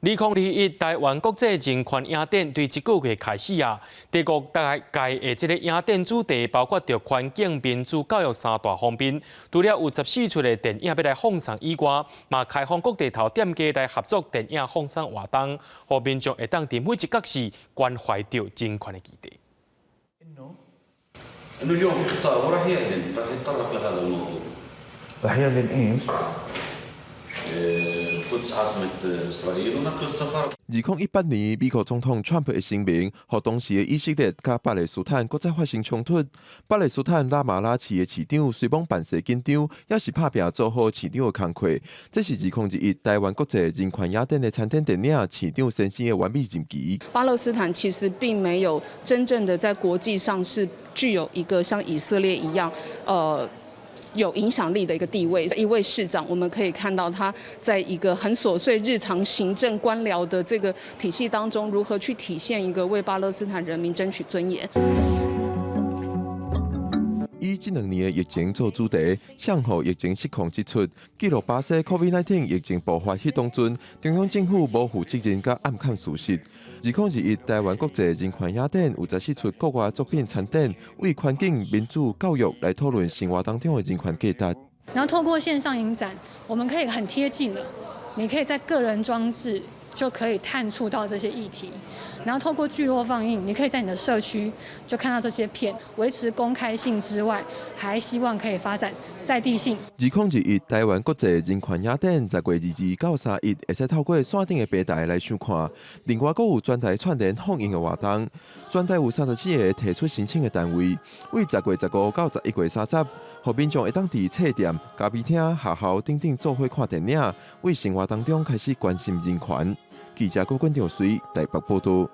2021台灣國際人權影展對這個月開始啊，第五屆的這個影展主題包括著環境、民主、教育三大方面。除了有14齣的電影欲來放送以外，嘛開放各地頭店家來合作電影放送活動，予民眾會當佇每一角時關懷著人權的議題。 انه اليوم في خطاب وراح يعلن راح يتطرق لهذا الموضوع. راح يعلن ايش؟ القدس عاصمة إسرائيل ونقل السفارة. 2018年，美國總統川普的聲明，予當時的以色列佮巴勒斯坦閣再發生衝突。巴勒斯坦拉馬拉市的市長隨罔辦勢緊張，猶是拍拚做好市長的工課。這是2021台灣國際人權影展的參展電影《市長先生》的完美任期。巴勒斯坦其實並沒有真正的在國際上是具有一個像以色列一樣，有影響力的一個地位。一位市長，我們可以看到他在一個很瑣碎日常行政官僚的這個體系當中，如何去體現一個為巴勒斯坦人民爭取尊嚴。以這兩年的疫情做主題，誰予疫情失控支出，記錄巴西 COVID-19 疫情爆發彼當陣，中央政府無負責任佮掩蓋事實。2021台灣國際人權影展有14齣國外作品參展，為環境、民主、教育來討論生活當中的人權價值。然後透過線上影展，我們可以很貼近了，你可以在個人裝置就可以探觸到這些議題。然後透過聚落放映，你可以在你的社區就看到這些片，維持公開性之外，還希望可以發展在地性。 2021台灣國際人權影展10月22到31，會使透過線頂的平台來收看。另外，閣有全台串聯放映的活動，全台有34個提出申請的單位，為10月15到11月30，予民眾會當佇冊店、咖啡廳、學校等等做伙看電影，為生活當中開始關心人權。記者郭冠兆水台北報道。